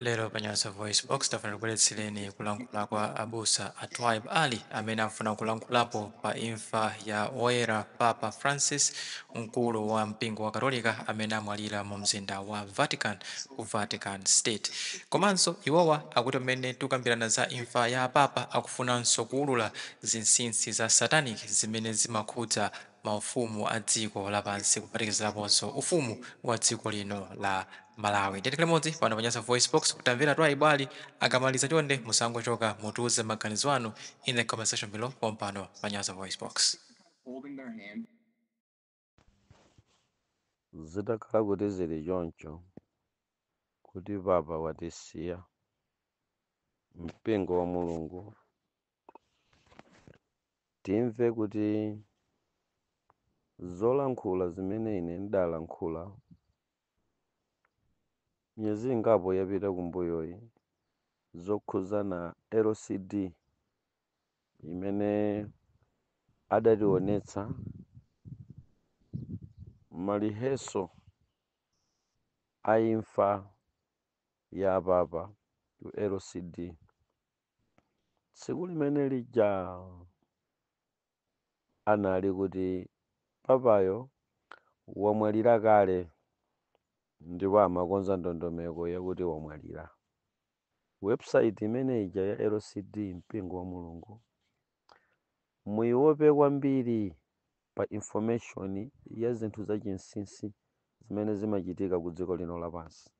Lero pa Nyasa VoiceBox, tafuna tikubweretsereni kulankhula kwa abusa a Twaibu Ali amene afuna kulankhulapo pa imfa ya Woyera Papa Francis, mkulu wa mpingo wa Katolika amene amwalira mu mzinda wa Vatican ku Vatican State. Komanso iwowa akuti pamene tikukambirana za imfa ya apapa, akufunanso kuwulula zinsinsi za satanic zimene zimakhudza maufumu a dziko lapansi, kuphatikiziraponso ufumu wa dziko lino la Malawi. Ndiye tikhale limodzi pano pa Nyasa VoiceBox kutamvera Twaibu Ali. Akamaliza, chonde musangochoka, mutiuze maganizo anu in the comment section below pompano pa Nyasa VoiceBox. Zitakhala kuti zili choncho, kuti papa watisiya, mpingo wa Mulungu, timve kuti zolankhula zimene ine ndidalankhula miyezi ingapo yapita kumbuyoyi zokhuzana LCD imene adationetsa maliheso a imfa ya papa ku LCD, tsiku limene lija anali kuti papayo wamwalira kale ndipo amakonza ndondomeko yakuti wamwalira. Website imene ija ya LCD, mpingo wa Mulungu, muiope kwambiri pa information ya zinthu zachinsinsi zimene zimachitika ku dziko lino lapansi.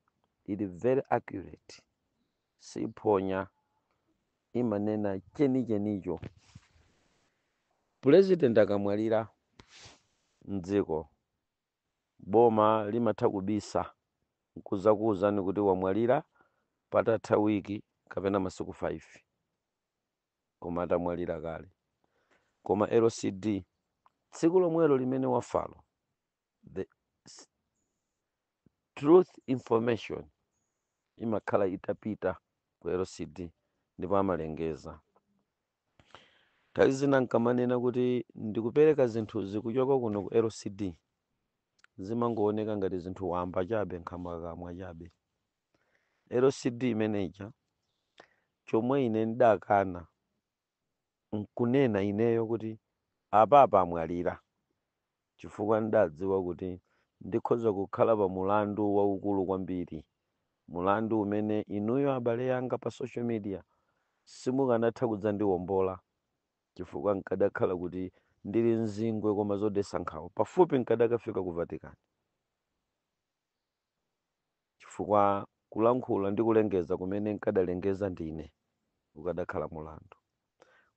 Ili very accurate, siphonya, imanena chenichenicho. President akamwalira mdziko, boma limatha kubisa nkuzakuwuzani kuti wamwalira patatha wiki kapena masiku 5, koma atamwalira kale. Koma LCD, tsiku lomwelo limene wafalo, the truth information imakhala itapita ku LCD ndipo amalengeza. Nthawi zina nkamanena kuti ndikupereka zinthuzi kuchoka kuno ku LCD, zimangooneka ngati zinthu wamba chabe, nkhambakamwa chabe. LCD imeneja, chomwe ine ndidakana nkunena ineyo kuti apapa amwalira, chifukwa ndidadziwa kuti ndikhoza kukhala pa mulandu waukulu kwambiri, mulandu umene inuyo abale anga pa social media simukanatha kudzandiwombola, chifukwa nkadakhala kuti ndili mzingwe koma zodetsa nkhawa, pafupi nkadakafika ku Vatican, chifukwa kulankhula ndi kulengeza kumene nkadalengeza ndine ukadakhala mulandu.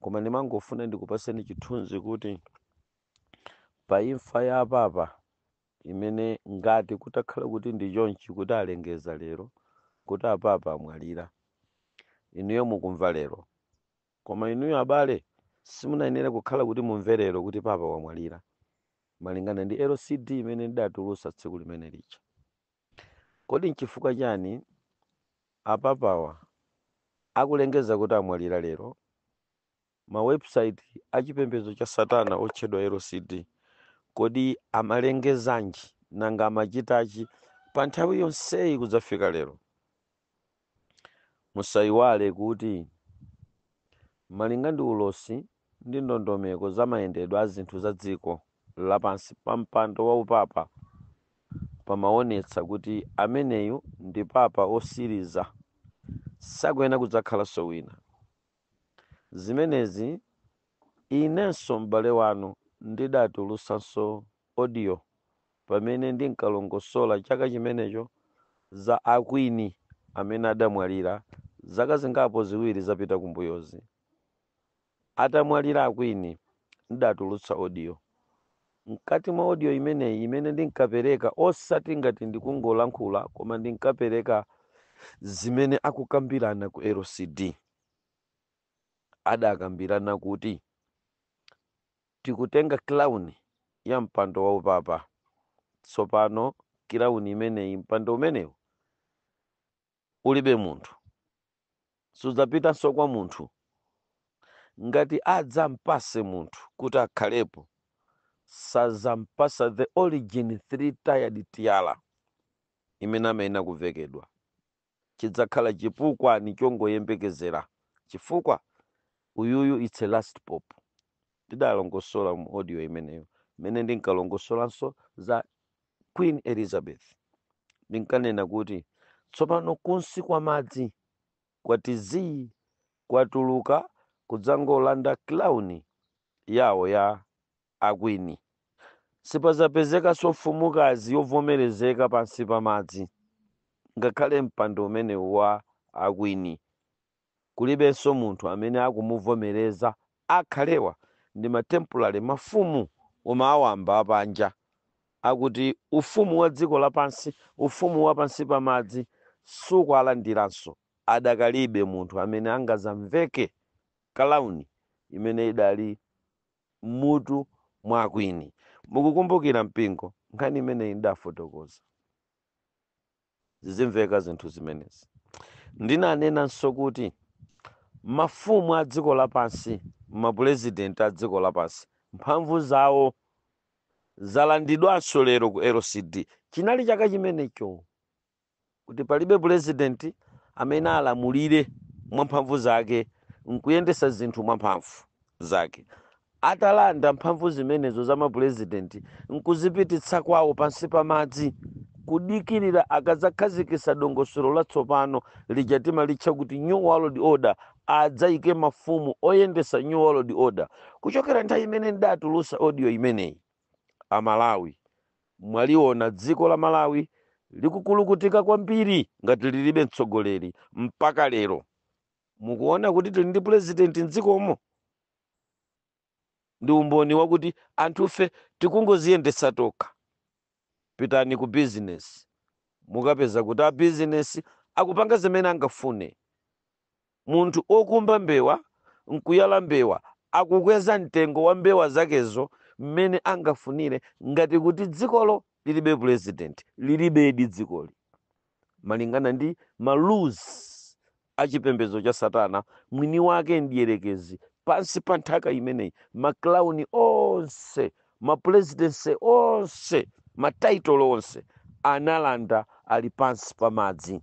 Koma ndimangofuna ndikupaseni chithunzi kuti pa imfa ya apapa imene, ngati kutakhala kuti ndi chonchi, kuti alengeza lero kuti apapa amwalira, inuyo mukumva lero, koma inuyo abale simunayenera kukhala kuti mumve lero kuti papa wamwalira, malingana ndi LCD imene ndidatulusa tsiku limene lija. Kodi nchifukwa chani apapawa akulengeza kuti amwalira lero, ma website achipembedzo cha satana otchedwa LCD kodi amalengezanji? Nanga amachitachi pa nthawi yonseyi kudzafika lero? Musayiwale kuti malinga ndi ulosi ndi ndondomeko za mayendedwe a zinthu za dziko lapansi, pa mpando wa upapa pamaonetsa kuti ameneyu ndi papa osiriza, sakuyenera kudzakhalanso wina. Zimenezi inenso m'bale wanu ndidatulusanso audio pamene ndinkalongosola chaka chimenecho za akwini amene adamwalira zaka zingapo ziwiri zapita kumbuyozi. Atamwalira akwini, ndidatulutsa audio. Mkati mwa audio imeneyi imene ndinkapereka, osati ngati ndikungolankhula, koma ndinkapereka zimene akukambirana ku LCD. Adakambirana kuti tikutenga crown ya mpando wa upapa. Tsopano crown imeneyi, mpando umenewu ulibe munthu, sudzapitanso kwa munthu. Ngati adzampase munthu kuti akhalepo, sazampasa the origin three tiered tiara imene amayenera kuvekedwa. Chidzakhala chipukwani chongoyembekezera, chifukwa uyuyu, it's a last pope. Ndidalongosola mu audio imeneyo mmene ndinkalongosolanso za Queen Elizabeth. Ndinkanena kuti tsopano kunsi kwa madzi kwati zii, kwatuluka kudzangolanda crown yawo ya a queen. Sipazapezekanso mfumukazi yovomerezeka pansi pa madzi, ngakhale mpando umenewu wa a queen kulibenso munthu amene akumuvomereza. Akhalewa ndi ma temporary mafumu koma awamba apanja, akuti ufumu wa dziko lapansi, ufumu wa pansi pa madzi sukualandiranso. Adakalibe munthu amene angazamveke crown imene idali mutu mwa queen. Mukukumbukira, mpingo, nkhani imeneyi ndafotokoza, zizimveka zinthu zimenezi. Ndinanenanso kuti mafumu a dziko lapansi, mapurezidenti a dziko lapansi, mphamvu zawo zalandidwanso lero ku LCD. Chinali chaka chimenecho kuti palibe purezidenti amene alamulire mwamphamvu zake nkuyendesa zinthu mwamphamvu zake. Atalanda mphamvu zimenezo za mapurezidenti nkuzipititsa kwawo pansi pa madzi, kudikirira akadzakhazikitsa dongosolo latsopano lija timalitcha kuti New World Order, adzayike mafumu oyendesa New World Order. Kuchokera nthawi imene ndatulusa audio imeneyi, Amalawi, mwaliona dziko la Malawi likukulukutika kwambiri ngati lilibe mtsogoleri. Mpaka lero mukuona kuti tili ndi purezidenti mdzikomo? Ndi umboni wakuti anthufe tikungoziyendetsa tokha. Pitani ku bizinesi, mukapeza kuti a bizinesi akupanga zimene angafune. Munthu okumba mbewa nkuyala mbewa akukweza mtengo wa mbewa zakezo mmene angafunire, ngati kuti dzikolo lilibe purezidenti. Lilibedi dzikoli malingana ndi ma rules achipembedzo cha Satana, mwini wake mdierekezi. Pansi pa nthaka imeneyi, ma crown onse, ma presidency onse, ma title onse analanda, ali pansi pa madzi.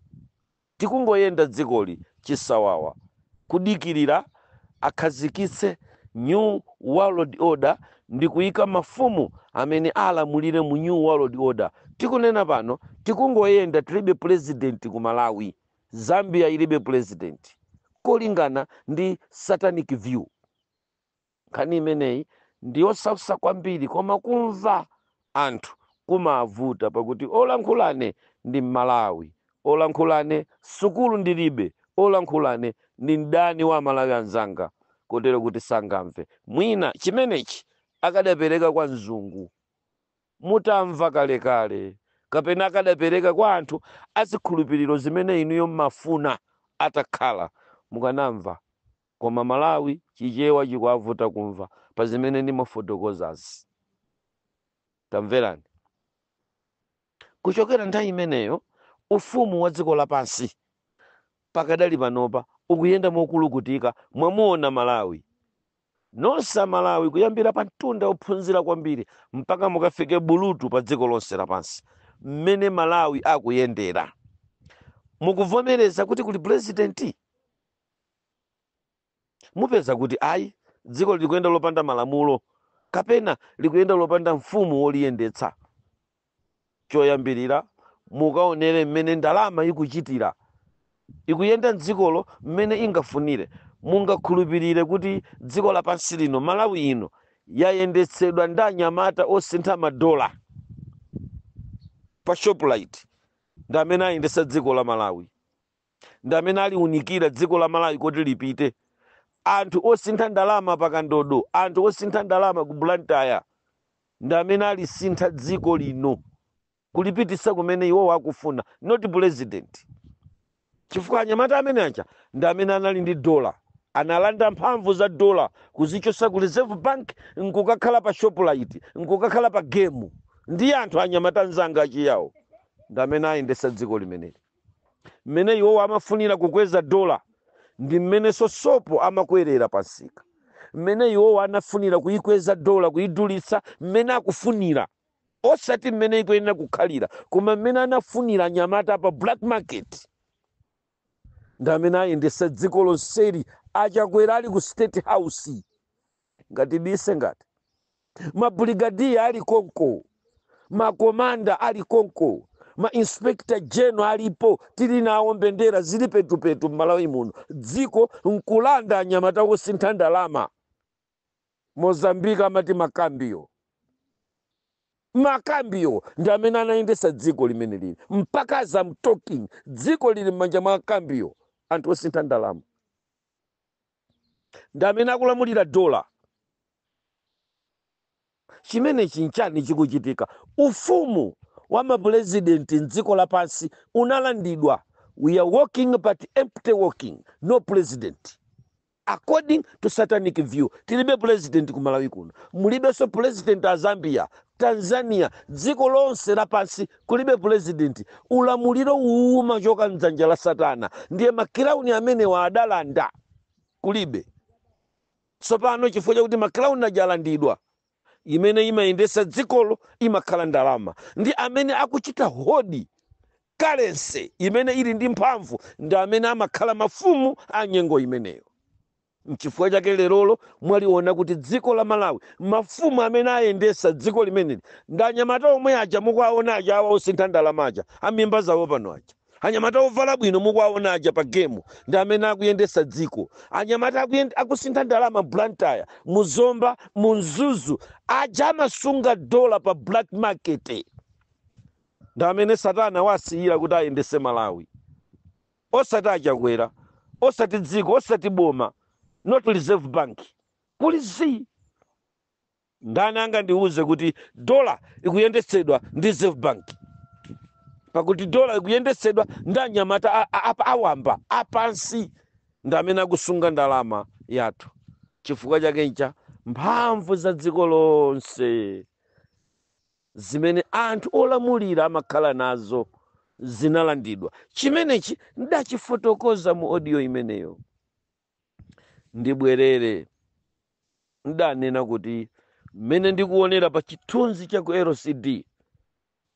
Tikungoyenda dzikoli chisawawa, kudikirira akhazikitse New World Order ndi kuyika mafumu amene alamulire mu New World Order. Tikunena pano tikungoyenda, tilibe president ku Malawi. Zambia ilibe president kolingana ndi satanic view. Nkhani imeneyi ndiyosausa kwambiri, koma kumva anthu kumavuta, pakuti olankhulane ndi Mmalawi, olankhulane sukulu ndilibe, olankhulane ndi mdani wa Malawi anzanga, kotero kuti sangamve. Mwina chimenechi akadapereka kwa mzungu mutamva kalekale, kapena akadapereka kwa anthu azikhulupiriro zimene inuyo mmafuna atakhala, mukanamva. Koma Malawi Chichewa chikuavuta kumva pa zimene ndimafotokozazi. Tamverani, kuchokera nthawi imeneyo ufumu wa dziko lapansi pakadali panopa ukuyenda mokulukutika. Mwamuona Malawi nonse, Amalawi, kuyambira pa mtunda ophunzira kwambiri mpaka mukafike bulutu pa dziko lonse lapansi, mmene Malawi akuyendera, mukuvomereza kuti kuli purezidenti? Mupeza kuti ayi, dziko likuyenda lopanda malamulo kapena likuyenda lopanda mfumu woliyendetsa. Choyambirira, mukaonere mmene ndalama ikuchitira, ikuyenda mdzikolo mmene ingafunire. Mungakhulupirire kuti dziko lapansi lino, Malawi ino, yayendetsedwa ndi anyamata osintha madola pa Shoprite? Ndi amene ayendetsa dziko la Malawi, ndi amene aliunikira dziko la Malawi kuti lipite. Anthu osintha ndalama pa Kandodo, anthu osintha ndalama ku Blantyre, ndi amene alisintha dziko lino kulipititsa kumene iwowo akufuna, not president, chifukwa anyamata amene aja ndi amene anali ndi dola. Analanda mphamvu za dola kuzichosa ku Reserve Bank nkukakhala pa Shoprite, nkukakhala pa Game. Ndi anthu anyamata anzanga achiyawo ndi amene ayendesa dziko limeneli. Mmene iwowo amafunira kukweza dola ndi mmenenso sopo amakwerera pansika. Mmene iwowo anafunira kuyikweza dola, kuyidulitsa mmene akufunira, osati mmene ikuyenera kukhalira, koma mmene anafunira anyamata pa black market. Ndi amene ayendesa dziko lonseli. Achakwera ali ku State House ngati bise, ngati mabrigadier ali konko, makomanda ali konko, ma inspector general alipo, tili nawo, mbendera zili petupetu m'Malawi muno. Dziko nkulanda anyamata kusintha ndalama, Mozambika amati macambio. Macambio ndi amene anayendesa dziko limene lili mpaka as I'm talking, dziko lili m'manja mwa cambio. Anthu osintha ndalama ndi amene akulamulira dola. Chimene chinchani chikuchitika? Ufumu wa mapurezidenti mdziko lapansi unalandidwa. We are walking but empty walking, no president according to satanic view. Tilibe president ku Malawi kuno, mulibenso president a Zambia, Tanzania, dziko lonse lapansi kulibe president. Ulamuliro uwu umachoka mdzanja la Satana. Ndiye macrown amenewa adalanda, kulibe tsopano, chifukwa chakuti macrown aja alandidwa. Imene imayendesa dzikolo imakhala ndalama, ndi amene akuchita hold currency imene ili ndi mphamvu ndi amene amakhala mafumu a nyengo imeneyo. Nchifukwa chake lerolo mwaliona kuti dziko la Malawi, mafumu amene ayendesa dziko limeneli ndi anyamata omwe aja mukuwaona aja, awa osintha ndalama aja, amimba zawo pano aja, anyamata ovala bwino mukuwaona aja pa gemu, ndi amene akuyendesa dziko. Anyamata akusintha ndalama Blantyre, muzomba, munzuzu aja, amasunga dola pa black market, ndi amene Satana wasiyira kuti ayendese Malawi, osati Achakwera, osati dziko, osati boma, not Reserve Bank. Kuli zi ndani angandiuze kuti dola ikuyendetsedwa ndi Reserve Bank, pakuti dola ikuyendetsedwa ndi anyamata awamba apansi, ndi amene akusunga ndalama yathu? Chifukwa chake ncha mphamvu za dziko lonse zimene anthu olamulira amakhala nazo zinalandidwa. Chimenechi ndachifotokoza mu audio imeneyo. Ndibwerere, ndanena kuti mmene ndikuonera pa chithunzi cha ku LCD,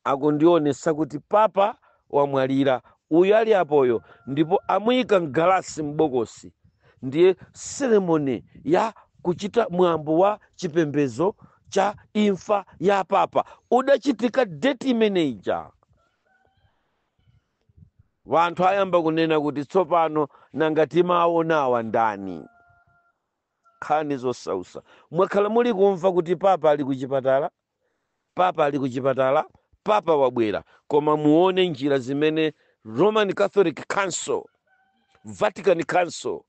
akundionesa kuti papa wamwalira, uyu ali apoyo, ndipo amuyika mgalasi m'bokosi. Ndiye ceremony ya kuchita mwambo wa chipembedzo cha imfa ya papa udachitika date imeneija. Wanthu ayamba kunena kuti tsopano nanga timaonawa ndani? Nkhani zosausa. Mwakhala muli kumva kuti papa ali kuchipatala, papa ali kuchipatala, papa wabwera. Koma muone njira zimene Roman Catholic Council, Vatican Council,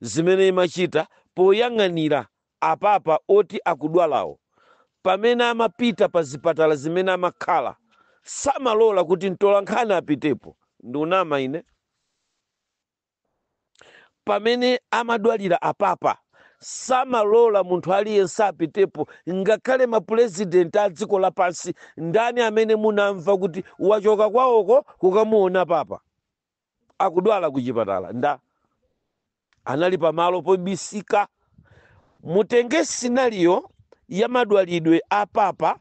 zimene imachita poyang'anira apapa oti akudwalawo. Pamene amapita pa zipatala zimene amakhala, samalola kuti mtolankhani apitepo. Ndiunama ine? Pamene amadwalira apapa, samalola munthu aliyense apitepo, ngakhale mapurezidenti a dziko lapansi. Ndani amene munamva kuti wachoka kwawoko kukamuona papa akudwala kuchipatala? Nda anali pamalo pobisika. Mutenge scenario ya madwalidwe a papa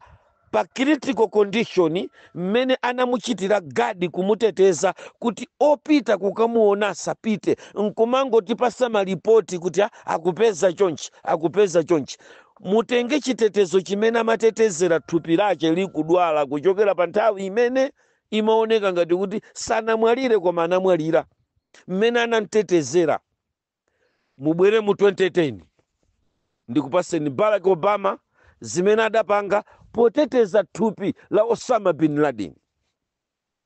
pa critical condition, mmene anamuchitira guard kumuteteza kuti opita kukamuona asapite, nkumangotipasa malipoti kuti "Ah, akupeza chonchi, akupeza chonchi." Mutenge chitetezo chimene amatetezera thupi lake likudwala, kuchokera pa nthawi imene imaoneka ngati kuti sanamwalire koma anamwalira, mmene anamtetezera. Mubwere mu 2010, ndikupaseni Barack Obama, zimene adapanga poteteza thupi la Osama bin Laden,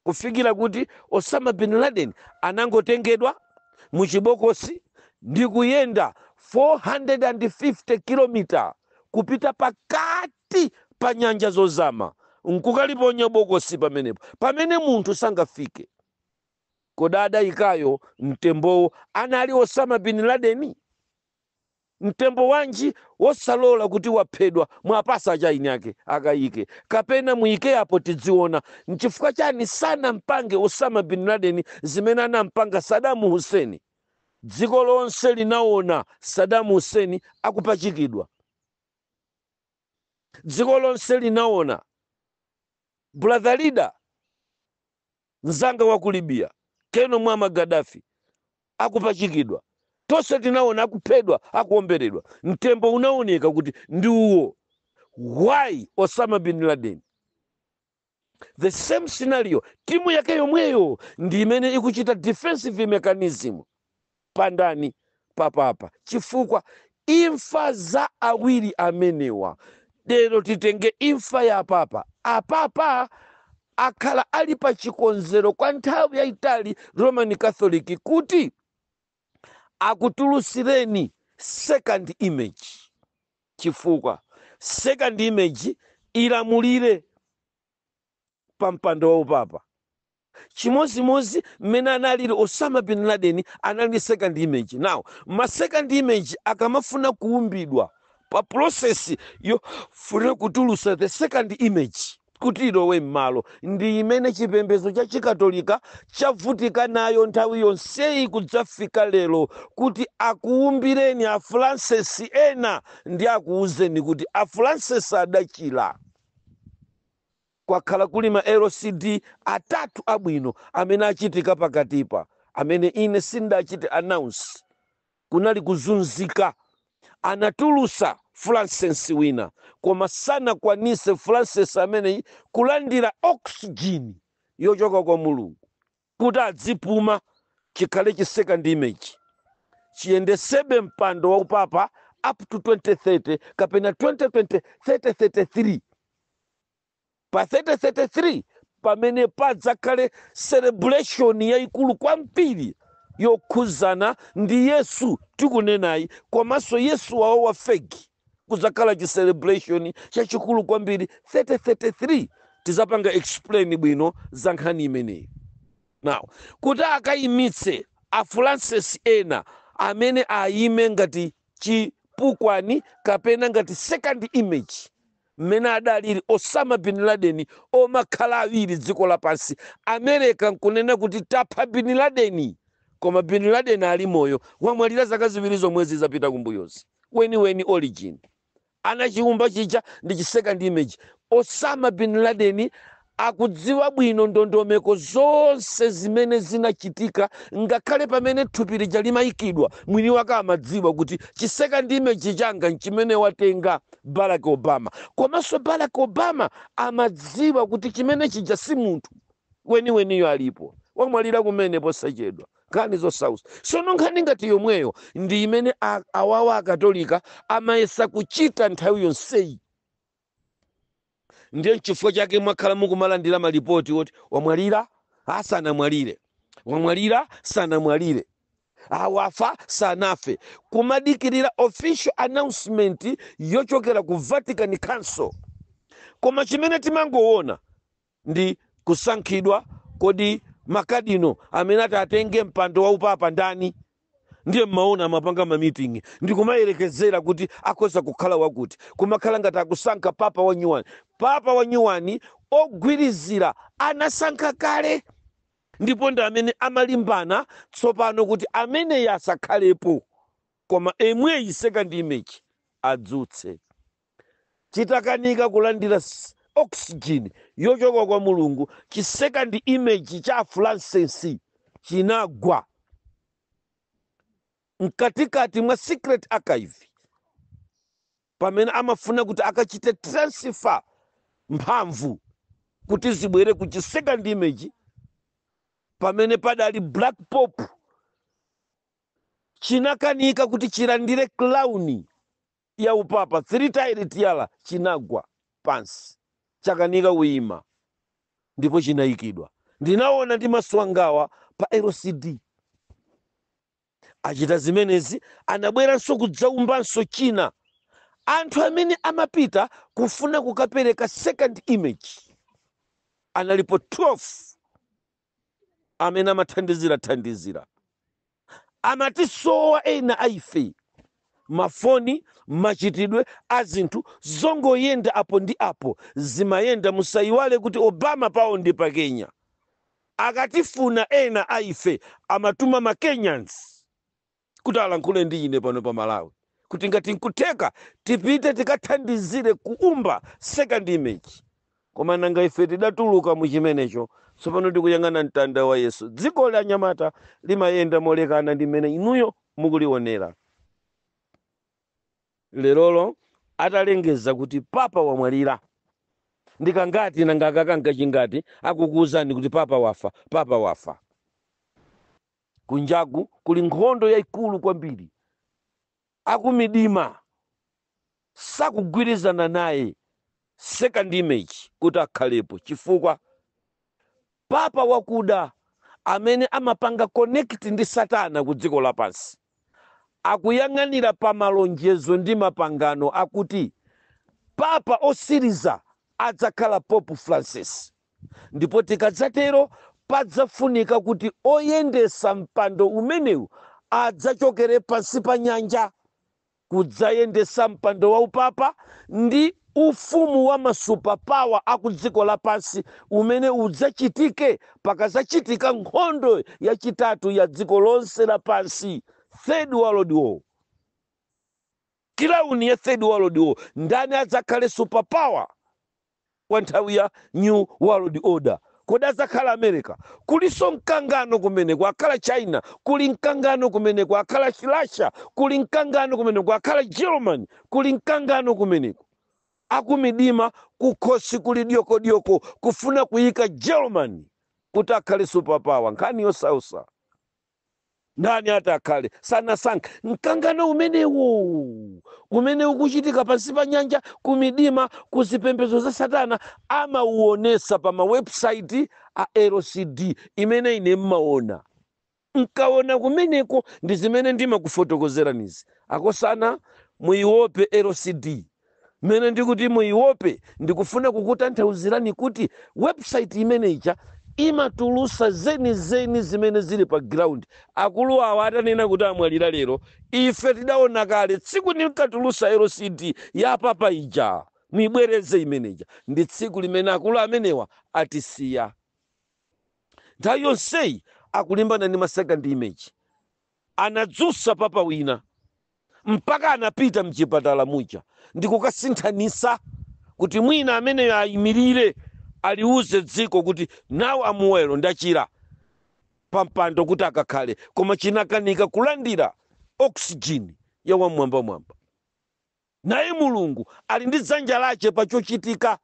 kufikira kuti Osama bin Laden anangotengedwa muchibokosi ndi kuyenda 450 kilomita kupita pakati pa nyanja zozama, nkukaliponya bokosi pamenepo pamene munthu sangafike. Kodi adayikayo mtembowo anali Osama bin Laden? Mtembo wanji wosalola kuti waphedwa mwapasa chaini ake akayike, kapena muyike apo tidziona? Nchifukwa chani sanampange Osama bin Laden zimene anampanga Saddam Hussein? Dziko lonse linaona Saddam Hussein akupachikidwa. Dziko lonse linaona brother leader mzanga wa ku Libya, Colonel Muammar Gaddafi. Akupachikidwa, tonse tinaona akuphedwa, akuomberedwa, mtembo unaoneka kuti ndi uwo. Why Osama bin Laden? The same scenario, timu yake yomweyo ndi imene ikuchita defensive mechanism pandani papapa, chifukwa imfa za awiri amenewa lero, titenge imfa ya papa, apapa akhala ali pa chikonzero kwa nthawi yayitali Roman Catholic kuti akutulutsireni second image, chifukwa second image ilamulire pa mpando wa upapa, chimozimozi mmene analili Osama bin Laden, anali second image. Now ma second image akamafuna kuumbidwa, pa process yofuna kutulusa the second image kuti ilowe m'malo, ndi imene chipembedzo cha Chikatolika chavutika nayo nthawi yonseyi kudzafika lero, kuti akuumbireni a Francis ena ndi akuwuzeni kuti a Francis adachira. Kwakhala kuli ma LCD atatu abwino amene achitika pakatipa, amene ine sindachite announce. Kunali kuzunzika, anatulusa Francis wina, koma sanakwanise Francis ameneyi kulandira oxygen yochoka kwa Mulungu kuti adzipuma, chikhale chi second image chiyendesebe mpando wa upapa up to 2030 kapena 2020 3033. Pa 3033 pamene padzakhale celebration yayikulu kwambiri yokhuzana ndi Yesu tikunenayi, komanso Yesu wawo wa fake, kudzakhala chi celebration chachikulu kwambiri 3033. Tizapanga explain bwino za nkhani imeneyi. Now kuti akayimitse a Francis ena amene ayime ngati chipukwani kapena ngati second image, mmene adalili Osama bin Laden, omakhala awiri dziko lapansi, America nkunena kuti tapha bin Laden, koma bin Laden ali moyo, wamwalira zaka 2 zomwezi zapita kumbuyozi. Weniweni origin anachiumba chija ndi chi second image. Osama bin Laden akudziwa bwino ndondomeko zonse zimene zinachitika, ngakhale pamene thupi lija limayikidwa, mwini wake amadziwa kuti chi second image changa nchimene watenga Barack Obama. Komanso Barack Obama amadziwa kuti chimene chija si munthu weniweniyo, alipo, wamwalira kumene posachedwa. Nkhani zosausa. Sono nkhani ngati yomweyo ndi imene awawa Akatolika amayesa kuchita nthawi yonseyi. Ndiye nchifukwa chake mwakhala mukumalandira malipoti oti wamwalira, asanamwalire, wamwalira, sanamwalire, awafa, sanafe, kumadikirira official announcement yochokera ku Vatican Council. Koma chimene timangoona ndi kusankhidwa, kodi makadino amene ati atenge mpando wa upapa ndani? Ndiye mmaona amapanga ma meeting ndikumayerekezera kuti akhoza kukhala wakuti, kumakhala ngati akusankha papa wa nyuwani. Papa wa nyuwani ogwirizira anasankha kale, ndipo ndi amene amalimbana tsopano kuti ameneyi asakhalepo, koma emweyi second image adzutse. Chitakanika kulandira oxygen yochoka kwa Mulungu, chi second image cha Francis chinagwa mkatikati mwa secret archive pamene amafuna kuti akachite transfer mphamvu kuti zibwere ku chi second image. Pamene padali Black Pope, chinakanika kuti chilandire crown ya upapa, three tier tiara, chinagwa pansi, chakanika kuyima ndipo chinayikidwa. Ndinaona ndi maso angawa pa LCD achita zimenezi. Anabweranso kudzaumbanso china. Anthu amene amapita kufuna kukapereka second image analipo 12 amene amathandizira thandizira, amatisowa ena aife. Mafoni, machitidwe a zinthu zongoyenda apo ndi apo, zimayenda. Musayiwale kuti Obama pawo ndi pa Kenya. Akatifuna ena aife, amatuma ma Kenyans kuti alankhule ndi ine pano pa Malawi, kuti ngati nkutheka tipite tikathandizire kuumba second image. Koma nanga ife tidatuluka mu chimenecho. Tsopano tikuyang'ana mtanda wa Yesu. Dziko la anyamata limayenda molekana ndi mmene inuyo mukulionera. Lerolo atalengeza kuti papa wamwalira, ndikangati nangakakankachingati akukuwuzani kuti papa wafa, papa wafa? Kunjaku kuli nkhondo yayikulu kwambiri. Akumidima sakugwirizana naye second image kuti akhalepo, chifukwa papa wakuda amene amapanga connect ndi Satana ku dziko lapansi akuyang'anira pa malonjezo ndi mapangano akuti papa osiriza adzakhala Pope Francis, ndipo tikadzatero padzafunika kuti oyendesa mpando umenewu adzachokere pansi pa nyanja kudzayendesa mpando wa upapa ndi ufumu wa masuperpower aku dziko lapansi umene udzachitike pakazachitika nkhondo yachitatu ya dziko lonse lapansi, Third World War. Crown ya Third World War, ndani adzakhale superpower kwa nthawi ya New World Order? Kodi adzakhala America? Kulinso mkangano kumeneko akhala China, kuli mkangano kumeneko akhala Russia, kuli mkangano kumeneko akhala Germany, kuli mkangano kumeneko. Akumidima kukhosi kuli dyokodyoko kufuna kuyika Germany kuti akhale superpower. Nkhani yosausa, ndani ati akhale sanasankhe. Mkangano umenewu umene ukuchitika pansi pa nyanja kumidima kuzipembedzo za Satana amauonesa pa mawebsite a LCD imene ine mmaona. Nkaona kumeneko ndi zimene ndimakufotokozeranizi. Akosana, muiope LCD. Mmene ndikuti muiope, ndikufuna kukutanthauzirani kuti website imeneija imatulusa zenizeni zimene zili pa ground. Akulu awa atanena kuti amwalira lero, ife tidaona kale tsiku ninkatulusa LCD ya papa ija. Muibwereze imeneija, ndi tsiku limene akulu amenewa atisiya. Nthawi yonseyi akulimbana ndi ma second image. Anadzusa papa wina mpaka anapita mchipatala muja ndikukasinthanisa kuti mwina ameneyo ayimirire, aliuze dziko kuti now I'm well, ndachira, pampando kuti akakhale, koma chinakanika kulandira oxygen ya wamwambamwamba. Naye Mulungu ali ndi dzanja lache pa chochitika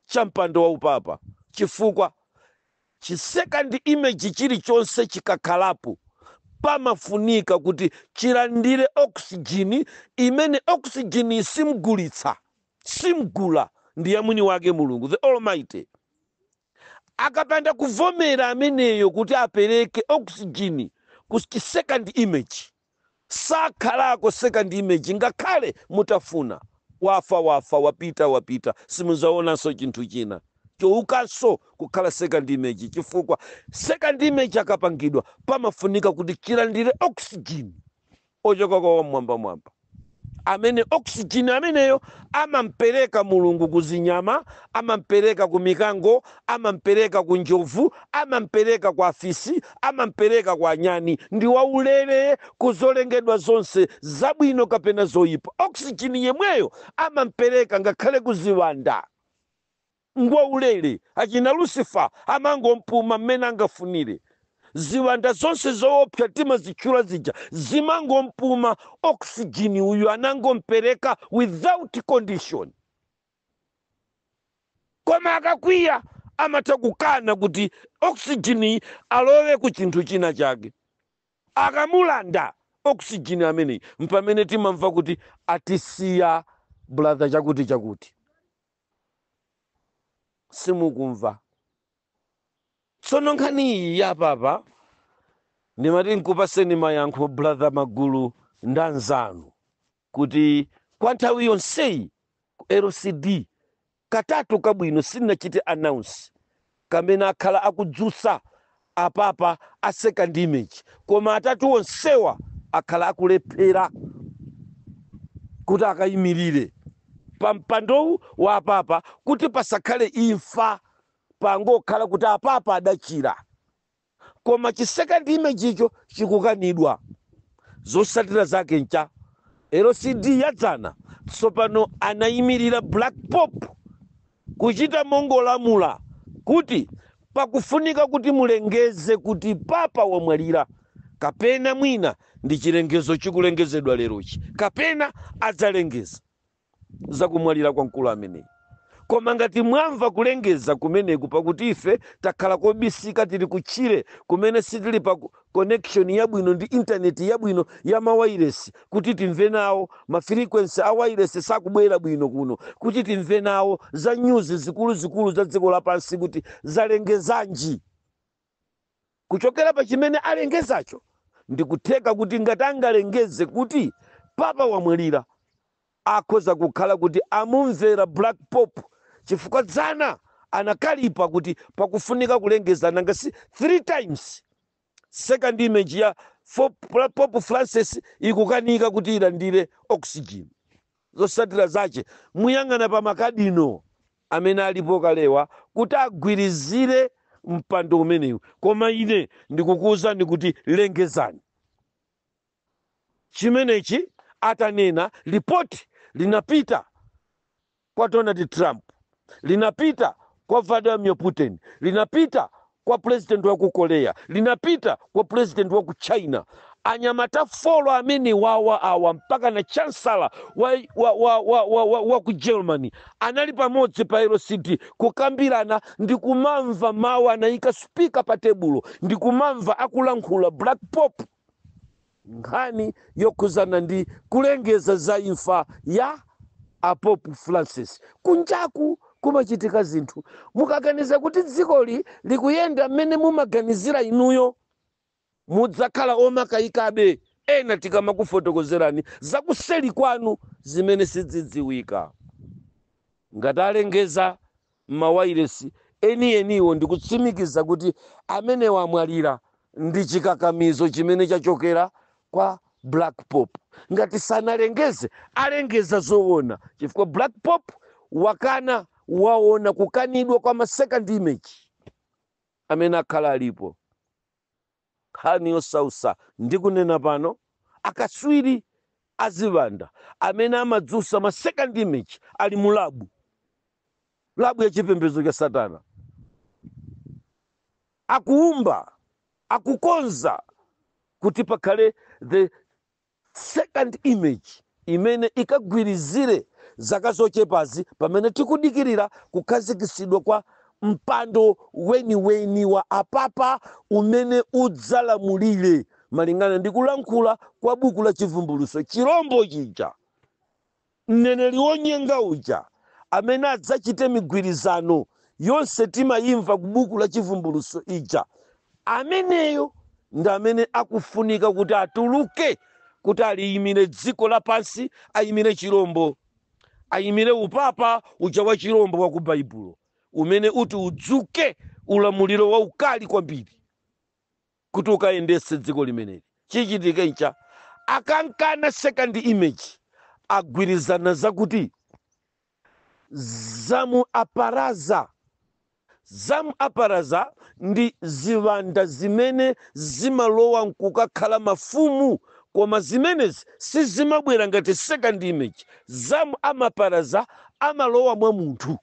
cha mpando wa upapa, chifukwa chi second image chilichonse chikakhalapo pamafunika kuti chilandire oxygen, imene oxygen simgulitsa, simgula, ndi ya mwini wake Mulungu the Almighty. Akapanda kuvomera ameneyo kuti apereke oxygen ku second image, sakhalako second image. Ngakhale mutafuna, wafa wafa, wapita wapita, simuzaonanso chinthu china choukanso kukhala second image, chifukwa second image akapangidwa pamafunika kuti chilandire oxygen ochoka kwa wamwambamwamba, amene oxygen ameneyo amampereka Mulungu ku zinyama, amampereka ku mikango, amampereka ku njovu, amampereka kwa afisi, amampereka kwa anyani. Ndi waulere ku zolengedwa zonse, zabwino kapena zoyipa. Oxygen yemweyo amampereka ngakhale ku ziwanda, ngwaulere. Achina Lucifer amangompuma mmene angafunire. Ziwanda zonse zoopsa timazitchula zija zimangompuma oxygen uyu, anangompereka without condition. Koma akakwiya amatha kukana kuti oxygen alowe ku chinthu china chake. Akamulanda oxygen ameneyi, mpamene timamva kuti atisiya brother chakuti chakuti. Simukumva? Tsono nkhani iyi yapapa ndimati nkupaseni mayankho, brother Magulu ndanzanu, kuti kwa nthawi yonseyi ku LCD katatu kabwino sindinachite announce kamene akhala akudzutsa apapa a second image, koma atatu onsewa akhala akulephera kuti akayimirire pa mpandowu wa apapa kuti pasakhale imfa, pangokhala kuti apapa adachira, koma chi second image icho chikukanidwa. Zotsatira zake ncha LCD yadzana tsopano anayimirira Black Pope kuchita mongolamula kuti pakakhale second image, Pakufunika kuti mulengeze kuti papa wamwalira, kapena mwina ndi chilengezo chikulengezedwa lerochi, kapena adzalengeza zakumwalira kwa mkulu ameneyi. Koma ngati mwamva kulengeza kumeneku, pakuti ife takhala kobisika, tili kutchire kumene sitili pa connection yabwino ndi intaneti yabwino ya mawayilesi kuti timve nawo ma frequency a wireless sakubwera bwino kuno, kuti timve nawo za news zikuluzikulu za dziko lapansi kuti zalengezanji. Kuchokera pa chimene alengezacho, ndikutheka kuti ngati angalengeze kuti papa wamwalira, akhoza kukhala kuti amumvera Black Pope, chifukwa dzana anakalipa kuti pakufunika kulengeza. Nanga si three times second image ya Pope Francis ikukanika kuti ilandire oxygen? Zotsatira zache muyang'ana pa makadino amene alipo kalewa kuti agwirizire mpando umenewu. Koma ine ndikukuwuzani kuti lengezani chimenechi. Atanena, ripoti linapita kwa Donald Trump, linapita kwa Vladimir Putin, linapita kwa president wa ku Korea, linapita kwa president wa ku China. Anyamata four amene wawa awa, mpaka na chancellor wa ku Germany anali pamodzi pa LCD kukambirana ndi kumamva mawu. Anayika speaker pa tebulo ndi kumamva akulankhula Black Pope nkhani yokhuzana ndi kulengeza za imfa ya apope Francis. Kunjaku kumachitika zinthu. Mukaganiza kuti dzikoli likuyenda mmene mumaganizira inuyo, mudzakhala omakayikabe ena tikamakufotokozerani zakuseli kwanu zimene sizidziwika. Ngati alengeza m'mawayilesi enieniwo ndikutsimikiza kuti amenewo amwalira, ndi chikakamizo chimene chachokera kwa Black Pope. Ngati sanalengeze, alengeza zoona, chifukwa Black Pope wakana, waona kukanidwa kwa ma second image amene akhala alipo. Nkhani yosausa ndikunena pano, akaswiri azivanda amene amadzusa ma second image ali mu lab, lab ya chipembedzo cha satana, akuumba, akukonza kuti pakhale the second image imene ikagwirizire zaka zochepazi pamene tikudikirira kukhazikitsidwa kwa mpando weniweni wa apapa umene udzalamulire malingana ndi kulankhula kwa buku la Chivumbulutso. Chirombo chija, mneneri wonyenga uja amene adzachite migwirizano yonse timayimva ku buku la Chivumbulutso ija, ameneyo ndi amene akufunika kuti atuluke kuti aliyimire dziko lapansi, ayimire chirombo, ayimire upapa uja wa chirombo wa ku Baibulo umene uti udzuke ulamuliro waukali kwambiri kuti ukayendetse dziko limeneli. Chichitike ncha akankana second image, agwirizana zakuti zamu aparaza. Zamu aparaza ndi ziwanda zimene zimalowa nkukakhala mafumu, koma zimenezi sizimabwera ngati second image. Zamu amaparaza amalowa mwa munthu,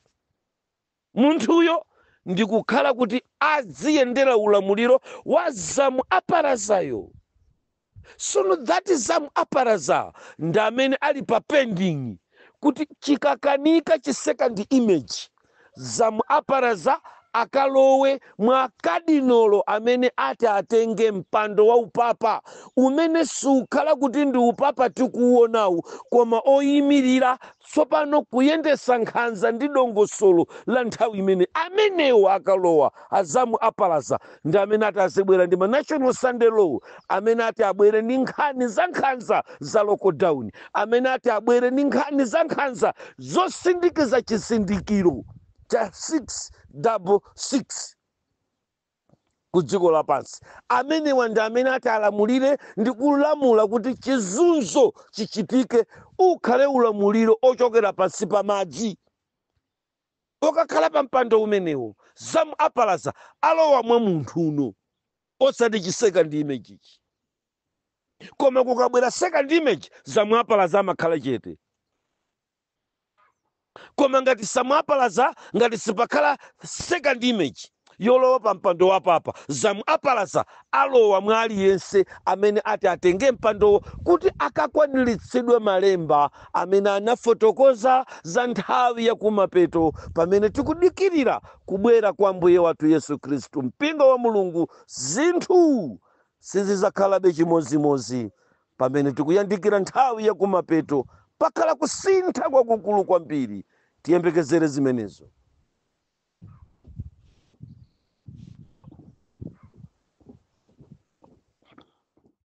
munthuyo ndikukhala kuti aziyendera ulamuliro wa zamu aparazayo. Sono that zamu aparaza ndi amene ali pa pending kuti chikakanika chi second image, zamu aparaza akalowe mwa kadinolo amene ati atenge mpando wa upapa umene sukhala kuti ndi upapa tikuuonawu, koma oyimirira tsopano kuyendesa nkhanza ndi dongosolo la nthawi imene. Amenewo akalowa azamu apalaza ndi amene ati azibwera ndi ma national Sunday law, amene ati abwere ndi nkhani za nkhanza za lockdown, amene ati abwere ndi nkhani za nkhanza zosindikiza chisindikiro cha 666 ku dziko lapansi. Amenewa ndi amene ati alamulire ndi kulamula kuti chizunzo chichitike, ukhale ulamuliro ochokera pansi pa madzi. Okakhala pa mpando umenewo zamu apalaza alowa mwa munthu uno, osati chi second image ichi. Koma kukabwera second image, zamu apalaza amakhala chete. Koma ngati samuapalaza, ngati sipakhala second image, yolowa pa mpando wa papa. Zamu apalasa alowa mwa aliyense amene ati atenge mpandowo kuti akakwaniritsidwe malemba amene anafotokoza za nthawi yakumapeto, pamene tikudikirira kubwera kwa Mbuye wathu Yesu Khristu. Mpingo wa Mulungu, zinthu sizizakhalabe chimozimozi pamene tikuyandikira nthawi yakumapeto. Pakhala kusintha kwakukulu kwambiri, tiyembekezere zimenezo.